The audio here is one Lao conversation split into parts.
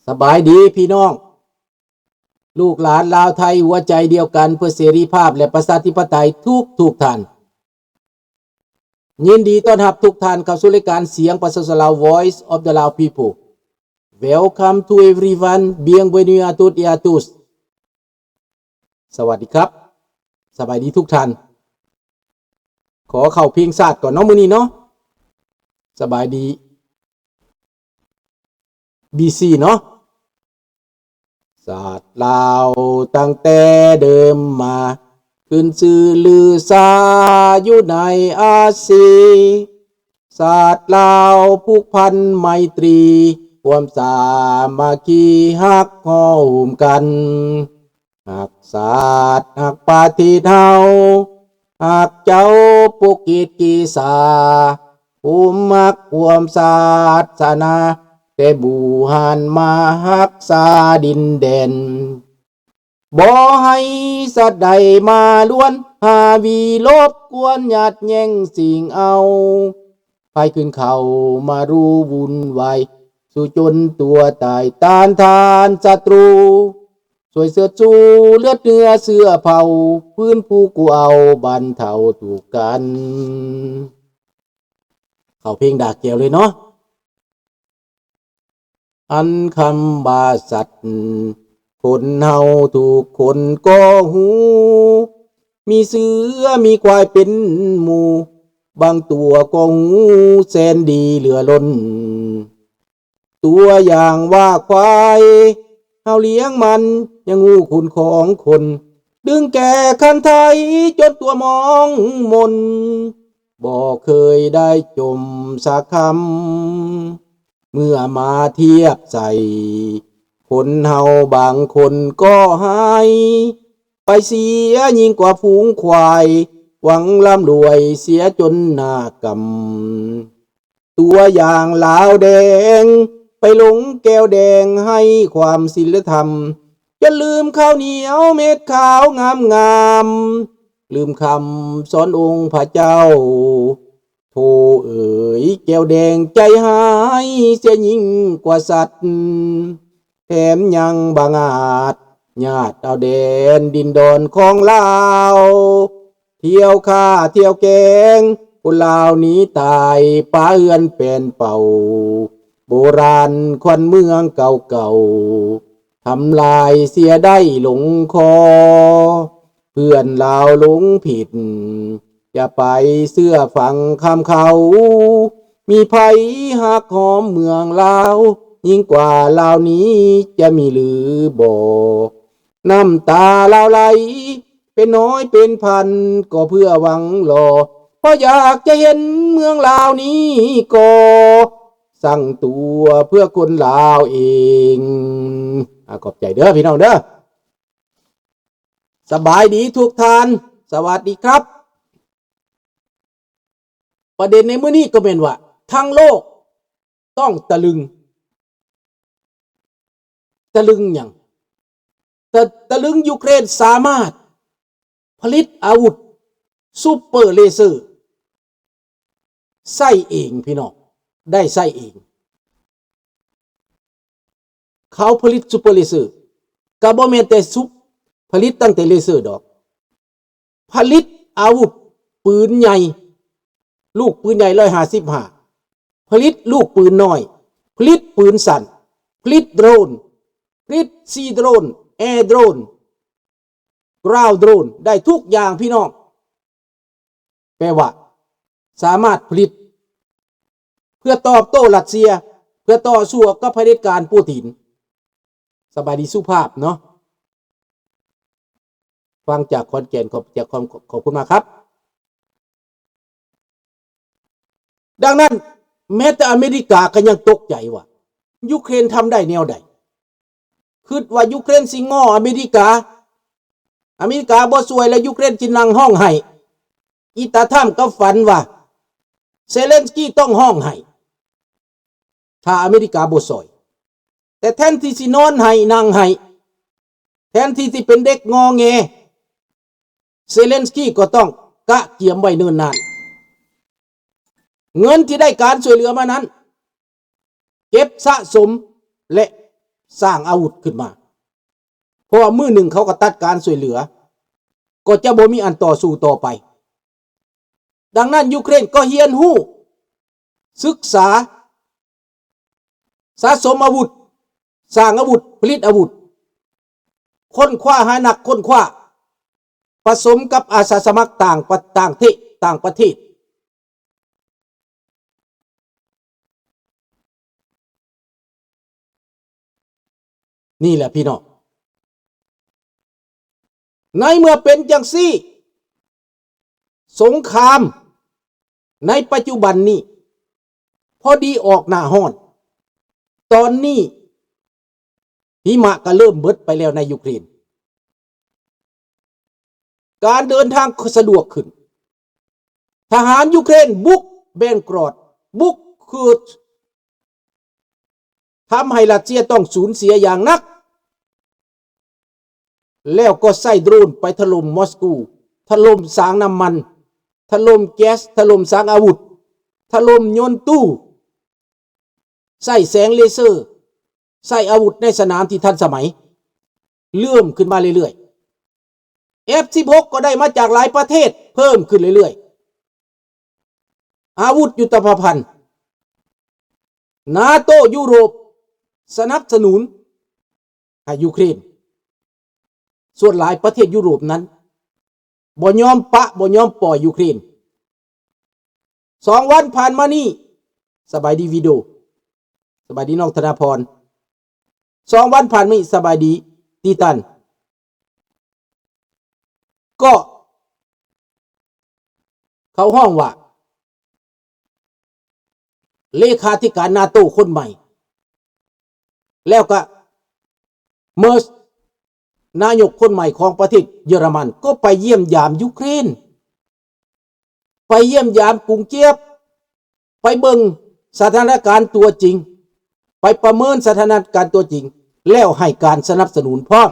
ສະບາຍດີພີ່ນ້ອງ ລູກຫຼານລາວໄທຫົວໃຈດຽວກັນເພື່ອເສລີພາບ ແລະ ປະຊາທິປະໄຕທຸກໆທ່ານ. ຍິນດີຕ້ອນຮັບທຸກທ່ານເຂົ້າສູ່ລາຍການສຽງປະຊາຊົນລາວ Voice of the Lao People. Welcome to everyone. Bienvenue à toutes et à tous. ສະຫວັດດີຄັບ ສະບາຍດີທຸກທ່ານ. ຂໍເຂົ້າເພງຊາດກ່ອນເນາະມື້ນີ້ເນາະ. ສະບາຍດີ ບີຊີ ເນາະ. ຊາດລາວຕັ້ງແຕ່ເດີມມາ ຂຶ້ນຊື່ລືຊາຢູ່ໃນອາຊີ. ຊາດລາວຜູກພັນໄມຕີ ຮ່ວມສາມັກຄີຮັກຮ່ວມກັນ. ຮັກຊາດຮັກປະເທດເຮົາ ຮັກເຈົ້າປົກກິດກິສາ ຮ່ວມຮັກຮ່ວມສາສະໜາ ແຕ່ບູຮານມາຮັກສາດິນແດນ. ບໍ່ໃຫ້ສັດໃດມາລວນ ຫາວີລົບກວນ ຍາດແຍ່ງຊິງເອົາ. ໄພຂຶ້ນເຂົ້າມາລຸວຸ່ນວາຍ ສູ້ຈົນຕົວຕາຍ ຕ້ານທານສັດຕູ ຊ່ວຍເຊີດຊູເລືອດເນື້ອເຊື້ອເຜົ່າ ຟື້ນຟູກູ້ເອົາບັນເທົາທຸກກັນ. ເຂົ້າເພງດາກແກ້ວເລີຍເນາະ. ອັນຄຳວ່າສັດ ຄົນເຮົາທຸກຄົນກໍຮູ້ ມີເສືອມີຄວາຍເປັນໝູ່ ບາງຕົວກໍຮູ້ແສນດີເຫຼືອລົ້ນ. ຕົວຢ່າງວ່າຄວາຍ ເຮົາລ້ຽງມັນຍັງຮູ້ຄຸນຂອງຄົນ ດຶງແກ່ຄັນໄທຈົນຕົວມອງມົນ ບໍ່ເຄີຍໄດ້ຈົ່ມສັກຄຳ. ເມື່ອມາທຽບໃສ່ ຄົນເຮົາບາງຄົນກໍຮ້າຍ ໄປເສຍຍິ່ງກວ່າຝູງຄວາຍ ຫວັງລ່ຳລວຍເສຍຈົນໜ້າກຳ. ຕົວຢ່າງລາວແດງ ໄປຫຼົງແກ້ວແດງໃຫ້ຄວາມສິນລະທຳ ຈົນລືມເຂົ້າໜຽວເມັດຂາວງາມໆ ລືມຄຳສອນອົງພະເຈົ້າ. ໂທເອີຍ ແກ້ວແດງໃຈຮ້າຍ ເສຍຍິ່ງກວ່າສັດ ແຖມຍັງບັງອາດ ຍາດເອົາແດນດິນດອນຂອງລາວ ທ່ຽວຂ້າທ່ຽວແກງ ຄົນລາວໜີຕາຍ ປາເຮືອນແປນເປົ່າ ໂບລານຂວັນເມືອງເກົ່າໆ ທຳລາຍເສຍໄດ້ຫຼົງຄໍ. ເພື່ອນລາວຫຼົງຜິດ ຢ່າໄປເຊື່ອຟັງຄຳເຂົາ ມີໃຜຮັກຫອມເມືອງລາວ ຍິ່ງກວ່າລາວນີ້ຈະມີຫຼືບໍ່? ນ້ຳຕາລາວໄຫຼເປັນຮ້ອຍເປັນພັນ ກໍເພື່ອຫວັງລໍ ເພາະຢາກຈະເຫັນເມືອງລາວນີ້ກໍ ສ້າງຕົວເພື່ອຄົນລາວເອງ. ອາ ຂອບໃຈເດີພີ່ນ້ອງເດີ. ສະບາຍດີທຸກທ່ານ ສະຫວັດດີຄັບ. ປະເດັນໃນມື້ນີ້ກໍແມ່ນວ່າ ທັງໂລກຕ້ອງຕະລຶງ. ຕະລຶງຫຍັງ? ຕະ ຕະລຶງຢູເຄຣນສາມາດຜະລິດອາວຸດຊຸບເປີເລເຊີ ໃຊ້ເອງພີ່ນ້ອງ ໄດ້ໃຊ້ເອງ. ເຂົາຜະລິດຊຸບເປີເລເຊີ ກະບໍ່ແມ່ນແຕ່ຊຸບ ຜະລິດຕັ້ງແຕ່ເລເຊີດອກ ຜະລິດອາວຸດປືນໃຫຍ່ ລູກປືນໃຫຍ່ຮ້ອຍຫ້າສິບຫ້າ ຜະລິດລູກປືນນ້ອຍ ຜະລິດປືນສັ້ນ ຜະລິດໂດຣນ ຜະລິດຊີໂດຣນ ແອໂດຣນ ກຣາວໂດຣນ ໄດ້ທຸກຢ່າງພີ່ນ້ອງ. ແປວ່າ ສາມາດຜະລິດເພື່ອຕອບໂຕ້ຣັດເຊຍ ເພື່ອຕໍ່ສູ້ກັບຜະເດັດການປູຕິນ. ສະບາຍດີສຸພາບເນາະ ຟັງຈາກຂອນແກ່ນ ຂອບ ຈາກຂອນ ຂອບຄຸນມາກຄັບ. ດັ່ງນັ້ນ ແມ້ແຕ່ອາເມລິກາກໍຍັງຕົກໃຈວ່າ ຢູເຄຣນທຳໄດ້ແນວໃດ? ຄິດວ່າຢູເຄຣນຊິງໍ້ອາເມລິກາ ອາເມລິກາບໍ່ຊ່ວຍແລ້ວ ຢູເຄຣນຊິນັ່ງຮ້ອງໄຫ້. ອີຕາທຳກໍຝັນວ່າ ເຊເລັນສກີຕ້ອງຮ້ອງໄຫ້ ຖ້າອາເມລິກາບໍ່ຊ່ອຍ. ແຕ່ແທນທີ່ຊິນອນໄຫ້ນັ່ງໄຫ້ ແທນທີ່ຊິເປັນເດັກງໍແງ ເຊເລັນສກີກໍຕ້ອງກະກຽມໄວ້ເນີນນານ. ເງິນທີ່ໄດ້ການຊ່ວຍເຫຼືອມານັ້ນ ເກັບສະສົມ ແລະ ສ້າງອາວຸດຂຶ້ນມາ ເພາະວ່າມື້ໜຶ່ງເຂົາກໍຕັດການຊ່ວຍເຫຼືອ ກໍຈະບໍ່ມີອັນຕໍ່ສູ້ຕໍ່ໄປ. ດັ່ງນັ້ນ ຢູເຄຣນກໍຮຽນຮູ້, ສຶກສາ, ສະສົມອາວຸດ, ສ້າງອາວຸດ, ຜະລິດອາວຸດ, ຄົ້ນຄວ້າ, ຫານັກຄົ້ນຄວ້າ, ປະສົມກັບອາສາສະໝັກຕ່າງປະ, ຕ່າງເທ, ຕ່າງປະເທດ. ນີ້ແຫຼະພີ່ນ້ອງ, ໃນເມື່ອເປັນຈັ່ງຊີ້, ສົງຄາມໃນປັດຈຸບັນນີ້ພໍດີອອກໜ້າຮ້ອນ, ຕອນນີ້ຫິມະກໍເລີ່ມເບິດໄປແລ້ວໃນຢູເຄຣນ. ການເດີນທາງສະດວກຂຶ້ນ. ທະຫານຢູເຄຣນບຸກແບງກຣອດ, ບຸກຄືດ, ທຳໃຫ້ຣັດເຊຍຕ້ອງສູນເສຍຢ່າງໜັກ, ແລ້ວກໍໃຊ້ໂດຣນໄປຖະຫຼົ່ມມອສກູ, ຖະຫຼົ່ມສາງນ້ຳມັນ, ຖະຫຼົ່ມແກັສ, ຖະຫຼົ່ມສາງອາວຸດ, ຖະຫຼົ່ມຍົນຕູ້, ໃຊ້ແສງເລເຊີ, ໃຊ້ອາວຸດໃນສະໜາມທີ່ທັນສະໄໝ, ເລີ່ມຂຶ້ນມາເລື້ອຍໆ. ເອຟສິບຫົກ ກໍໄດ້ມາຈາກຫຼາຍປະເທດເພີ່ມຂຶ້ນເລື້ອຍໆ. ອາວຸດຍຸດທະພາພັນ, ນາໂຕ, ຢູໂຣບສະໜັບສະໜູນໃຫ້ຢູເຄຣນ. ສ່ວນຫຼາຍປະເທດຢູໂຣບນັ້ນບໍ່ຍອມປະ, ບໍ່ຍອມປ່ອຍຢູເຄຣນ. ສອງວັນຜ່ານມານີ້, ສະບາຍດີວີໂດ, ສະບາຍດີນ້ອງທະນາພອນ. ສອງວັນຜ່ານມານີ້, ສະບາຍດີຕີຕັນ. ກໍເຂົາຮ້ອງວ່າ ເລຂາທິການນາໂຕຄົນໃໝ່, ແລ້ວກະເມີສ ນາຍົກຄົນໃໝ່ຂອງປະເທດເຢຍລະມັນ ກໍໄປຢ້ຽມຢາມຢູເຄຣນ, ໄປຢ້ຽມຢາມກຸງກຽບ, ໄປເບິ່ງສະຖານະການຕົວຈິງ, ໄປປະເມີນສະຖານະການຕົວຈິງ, ແລ້ວໃຫ້ການສະໜັບສະໜູນພ້ອມ.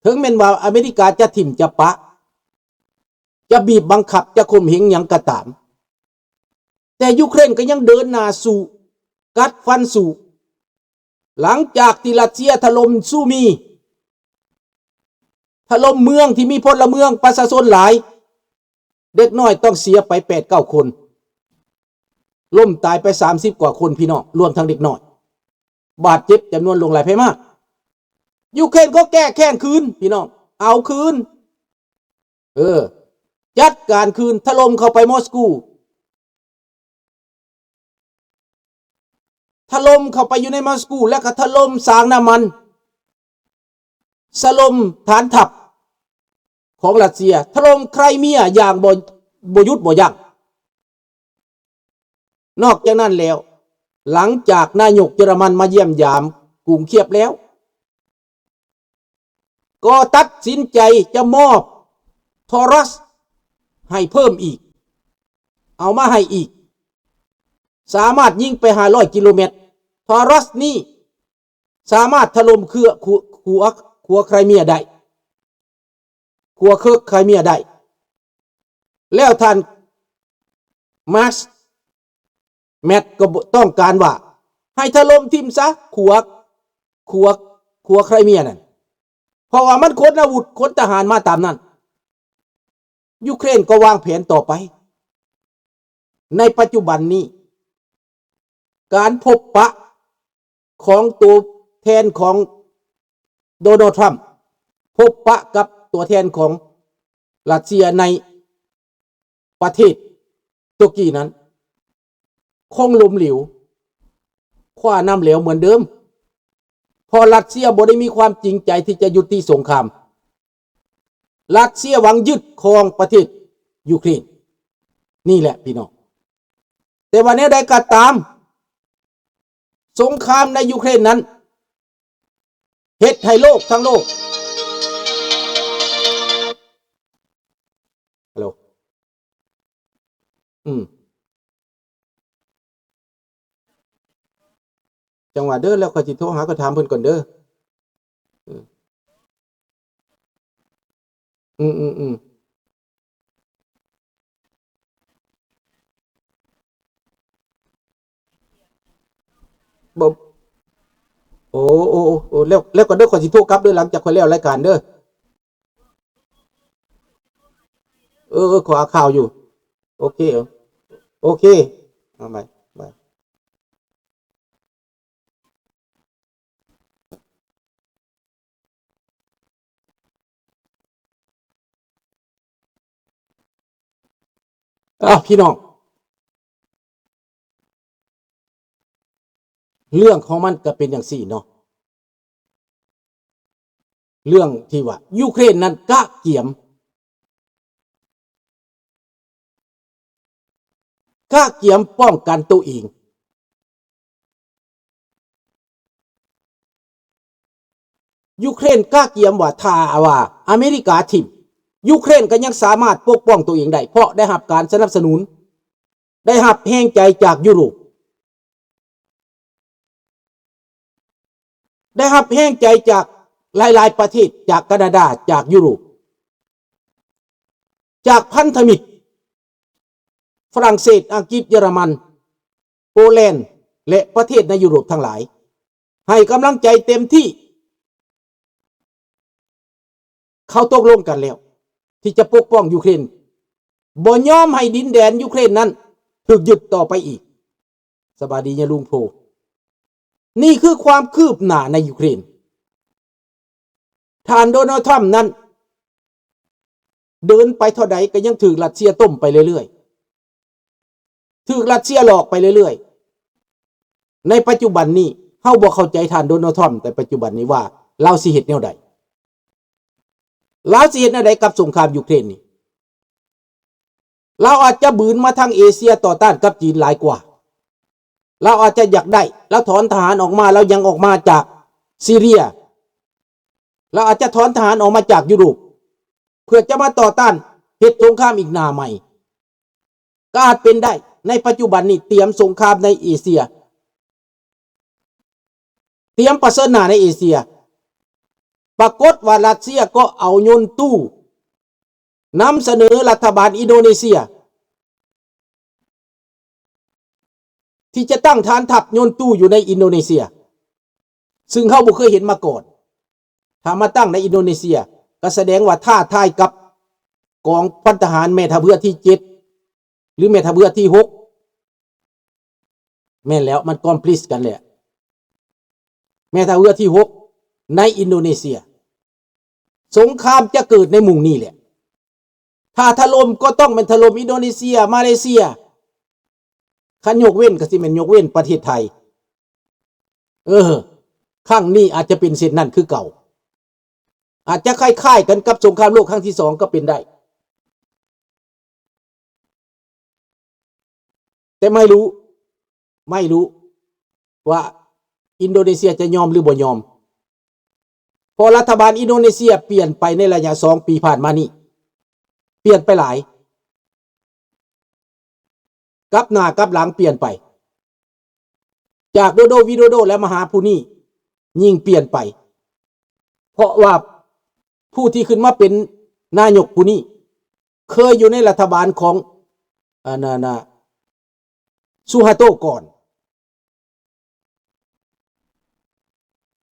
ເຖິງແມ່ນວ່າອາເມລິກາຈະຖິ້ມຈະປະ, ຈະບີບບັງຄັບ, ຈະຂົ່ມເຫງຫຍັງກໍຕາມ, ແຕ່ຢູເຄຣນກໍຍັງເດີນໜ້າສູ້, ກັດຟັນສູ້. ຫຼັງຈາກທີ່ຣັດເຊຍຖະຫຼົ່ມຊູມີ, ຖະຫຼົ່ມເມືອງທີ່ມີພົນລະເມືອງປະຊາຊົນຫຼາຍ, ເດັກນ້ອຍຕ້ອງເສຍໄປແປດເກົ້າຄົນ, ລົ້ມຕາຍໄປສາມສິບກວ່າຄົນ ພີ່ນ້ອງ, ລວມທັງເດັກນ້ອຍ, ບາດເຈັບຈຳນວນຫຼວງຫຼາຍໄພມາກ. ຢູເຄຣນກໍແກ້ແຄ້ນຄືນ ພີ່ນ້ອງ, ເອົາຄືນ, ເອີ, ຈັດການຄືນ, ຖະຫຼົ່ມເຂົ້າໄປມອສກູ, ຖະຫຼົ່ມເຂົ້າໄປຢູ່ໃນມອສກູ ແລ້ວກໍຖະຫຼົ່ມສາງນ້ຳມັນ, ສະຫຼົ່ມຖານທັບຂອງຣັດເຊຍ, ຖະຫຼົ່ມໄຄຣເມຍຢ່າງບໍ່, ບໍ່ຢຸດບໍ່ຢັ້ງ. ນອກຈາກນັ້ນແລ້ວ, ຫຼັງຈາກນາຍົກເຢຍລະມັນມາຢ້ຽມຢາມກຸງຄຽບແລ້ວ, ກໍຕັດສິນໃຈຈະມອບທາຣັສໃຫ້ເພີ່ມອີກ, ເອົາມາໃຫ້ອີກ, ສາມາດຍິງໄປຫ້າຮ້ອຍກິໂລແມັດ. ທາຣັສນີ້ສາມາດຖະຫຼົ່ມເຂື່ອນ ຂົວ, ຂົວ, ຂົວໄຄຣເມຍໄດ້, ຂົວເຄີກໄຄຣເມຍໄດ້. ແລ້ວທ່ານ ມາກ ແມັດ ກໍຕ້ອງການວ່າໃຫ້ຖະຫຼົ່ມຖິ້ມຊະ ຂົວ, ຂົວ, ຂົວໄຄຣເມຍນັ້ນ, ເພາະວ່າມັນຂົນອາວຸດ, ຂົນທະຫານມາຕາມນັ້ນ. ຢູເຄຣນກໍວາງແຜນຕໍ່ໄປ. ໃນປັດຈຸບັນນີ້, ການພົບປະຂອງຕົວແທນຂອງໂດນັລ ທຣຳ ພົບປະກັບຕົວແທນຂອງຣັດເຊຍໃນ ປະເທດຕຸກກີນັ້ນຄົງລົ້ມເຫຼວ, ຄວ້ານ້ຳແຫຼວເໝືອນເດີມ, ເພາະຣັດເຊຍບໍ່ໄດ້ມີຄວາມຈິງໃຈທີ່ຈະຢຸດຕິສົງຄາມ. ຣັດເຊຍຫວັງຍຶດຄອງປະເທດຢູເຄຣນ. ນີ້ແຫຼະພີ່ນ້ອງ. ແຕ່ວ່າແນວໃດກໍຕາມ, ສົງຄາມໃນຢູເຄຣນນັ້ນ ເຮັດໃຫ້ໂລກທັງໂລກ ຮັລໂຫຼ ອືມ ຈັ່ງວ່າເດີ, ແລ້ວຂ້ອຍຊິໂທຫາ ຂ້ອຍຖາມເພິ່ນກ່ອນເດີ. ອືມ ອືມ ອືມ. ບໍ່, ໂອ້ ໂອ້ ໂອ້ ແລ້ວ ແລ້ວກໍເດີ ຂ້ອຍຊິໂທກັບເດີ ຫຼັງຈາກຂ້ອຍແລ້ວລາຍການເດີ. ເອີ ເອີ ຂ້ອຍອ່ານຂ່າວຢູ່. ໂອເຄ ໂອເຄ ເອົາໃໝ່ ບາຍ. ອ້າວ ພີ່ນ້ອງ ເລື່ອງຂອງມັນກໍເປັນຈັ່ງຊີ້ເນາະ, ເລື່ອງທີ່ວ່າຢູເຄຣນນັ້ນກະກຽມ ກະກຽມປ້ອງກັນໂຕເອງ. ຢູເຄຣນກະກຽມວ່າ ຖ້າວ່າອາເມລິກາຖິ້ມ, ຢູເຄຣນກໍຍັງສາມາດປົກປ້ອງໂຕເອງໄດ້ ເພາະໄດ້ຮັບການສະໜັບສະໜູນ, ໄດ້ຮັບແຮງໃຈຈາກຢູໂຣບ. ໄດ້ຮັບແຮງໃຈຈາກຫຼາຍໆປະເທດ, ຈາກການາດາ, ຈາກຢູໂຣບ, ຈາກພັນທະມິດ ຝຣັ່ງເສດ, ອັງກິດ, ເຢຍລະມັນ, ໂປແລນ ແລະ ປະເທດໃນຢູໂຣບທັງຫຼາຍ ໃຫ້ກຳລັງໃຈເຕັມທີ່. ເຂົາຕົກລົງກັນແລ້ວ ທີ່ຈະປົກປ້ອງຢູເຄຣນ, ບໍ່ຍອມໃຫ້ດິນແດນຢູເຄຣນນັ້ນຖືກຍຶດຕໍ່ໄປອີກ. ສະບາຍດີຍາລຸງໂພ. ນີ້ຄືຄວາມຄືບໜ້າໃນຢູເຄຣນ. ທ່ານໂດນັລ ທຣຳນັ້ນ ເດີນໄປເທົ່າໃດກໍຍັງຖືກຣັດເຊຍຕົ້ມໄປເລື້ອຍໆ, ຖືກຣັດເຊຍຫຼອກໄປເລື້ອຍໆ. ໃນປັດຈຸບັນນີ້ ເຮົາບໍ່ເຂົ້າໃຈທ່ານໂດນັລ ທຣຳໃນປັດຈຸບັນນີ້ວ່າລາວຊິເຮັດແນວໃດ? ລາວຊິເຮັດແນວໃດກັບສົງຄາມຢູເຄຣນນີ້? ລາວອາດຈະບືນມາທາງເອເຊຍຕໍ່ຕ້ານກັບຈີນຫຼາຍກວ່າ. ລາວອາດຈະຢາກໄດ້, ລາວຖອນທະຫານອອກມາ, ລາວຍັງອອກມາຈາກຊີເຣຍ, ລາວອາດຈະຖອນທະຫານອອກມາຈາກຢູໂຣບ ເພື່ອຈະມາຕໍ່ຕ້ານເຮັດສົງຄາມອີກໜ້າໃໝ່. ກໍອາດເປັນໄດ້. ໃນປັດຈຸບັນນີ້ຕຽມສົງຄາມໃນເອເຊຍ, ຕຽມປະເຊີນໜ້າໃນເອເຊຍ. ປາກົດວ່າຣັດເຊຍກໍເອົາຍົນຕູ້ນຳສະເໜີລັດຖະບານອິນໂດເນເຊຍ ທີ່ຈະຕັ້ງຖານທັບຍົນຕູ້ຢູ່ໃນອິນໂດເນເຊຍ, ຊຶ່ງເຮົາບໍ່ເຄີຍເຫັນມາກ່ອນ. ຖ້າມາຕັ້ງໃນອິນໂດເນເຊຍ ກໍສະແດງວ່າທ້າທາຍກັບກອງພັນທະຫານແມ່ທັບເຮືອທີເຈັດ ຫຼື ແມ່ທັບເຮືອທີຫົກ. ແມ່ນແລ້ວ, ມັນຄອມພລີຊກັນແຫຼະ. ແມ່ທັບເຮືອທີຫົກໃນອິນໂດເນເຊຍ. ສົງຄາມຈະເກີດໃນມຸມນີ້ແຫຼະ. ຖ້າຖະຫຼົ່ມກໍຕ້ອງແມ່ນຖະຫຼົ່ມອິນໂດເນເຊຍ, ມາເລເຊຍ. ຄັນຍົກເວັ້ນກໍຊິແມ່ນຍົກເວັ້ນປະເທດໄທ. ເອີ, ຄັ້ງນີ້ອາດຈະເປັນເຊັ່ນນັ້ນຄືເກົ່າ. ອາດຈະຄ້າຍໆກັນກັບສົງຄາມໂລກຄັ້ງທີສອງກໍເປັນໄດ້. ແຕ່ໄມ່ຮູ້, ໄມ່ຮູ້ວ່າອິນໂດເນເຊຍຈະຍອມຫຼືບໍ່ຍອມ. ເພາະລັດຖະບານອິນໂດເນເຊຍປ່ຽນໄປໃນໄລຍະສອງປີຜ່ານມານີ້, ປ່ຽນໄປຫຼາຍ. ກັບໜ້າກັບຫຼັງປ່ຽນໄປ. ຈາກໂດໂດ ວິໂດໂດ ແລ້ວມາຫາຜູ້ນີ້ຍິ່ງປ່ຽນໄປ. ເພາະວ່າຜູ້ທີ່ຂຶ້ນມາເປັນນາຍົກຜູ້ນີ້ ເຄີຍຢູ່ໃນລັດຖະບານຂອງ ອັນນັ້ນນະ ຊູຮາໂຕກ່ອນ.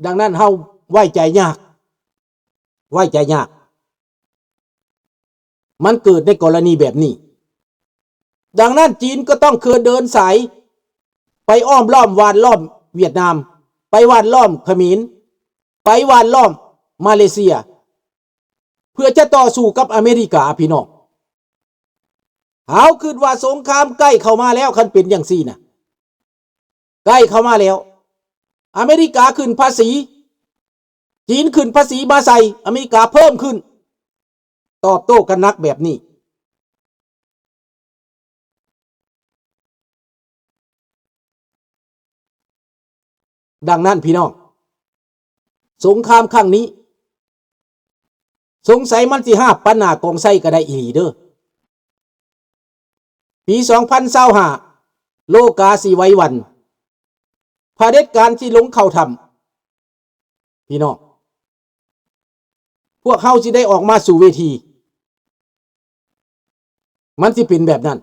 ດັ່ງນັ້ນເຮົາໄວ້ໃຈຍາກ, ໄວ້ໃຈຍາກ. ມັນເກີດໃນກໍລະນີແບບນີ້. ດັ່ງນັ້ນຈີນກໍຕ້ອງເຄີຍເດີນສາຍໄປອ້ອມລ້ອມຫວ່ານລ້ອມຫວຽດນາມ, ໄປຫວ່ານລ້ອມຂະເໝນ, ໄປຫວ່ານລ້ອມມາເລເຊຍ ເພື່ອຈະຕໍ່ສູ້ກັບອາເມລິກາ, ພີ່ນ້ອງ. ເຮົາຄິດວ່າສົງຄາມໃກ້ເຂົ້າມາແລ້ວ, ຄັນເປັນຈັ່ງຊີ້ນະ, ໃກ້ເຂົ້າມາແລ້ວ. ອາເມລິກາຂຶ້ນພາສີ, ຈີນຂຶ້ນພາສີມາໃສ່, ອາເມລິກາເພີ່ມຂຶ້ນ. ຕອບໂຕ້ກັນໜັກແບບນີ້. ດັ່ງນັ້ນພີ່ນ້ອງ, ສົງຄາມຄັ້ງນີ້ ສົງໄສມັນຊິຮາບປານໜ້າກອງໄຊກໍໄດ້ອີ່ຫຼີເດີ້. ປີສອງພັນຊາວຫ້າ ໂລກາຊິໄຫວຫວັ່ນ, ຜະເດັດການຊິຫຼົງເຂົ້າຖ້ຳ. ພີ່ນ້ອງ, ພວກເຮົາຊິໄດ້ອອກມາສູ່ເວທີ. ມັນຊິເປັນແບບນັ້ນ.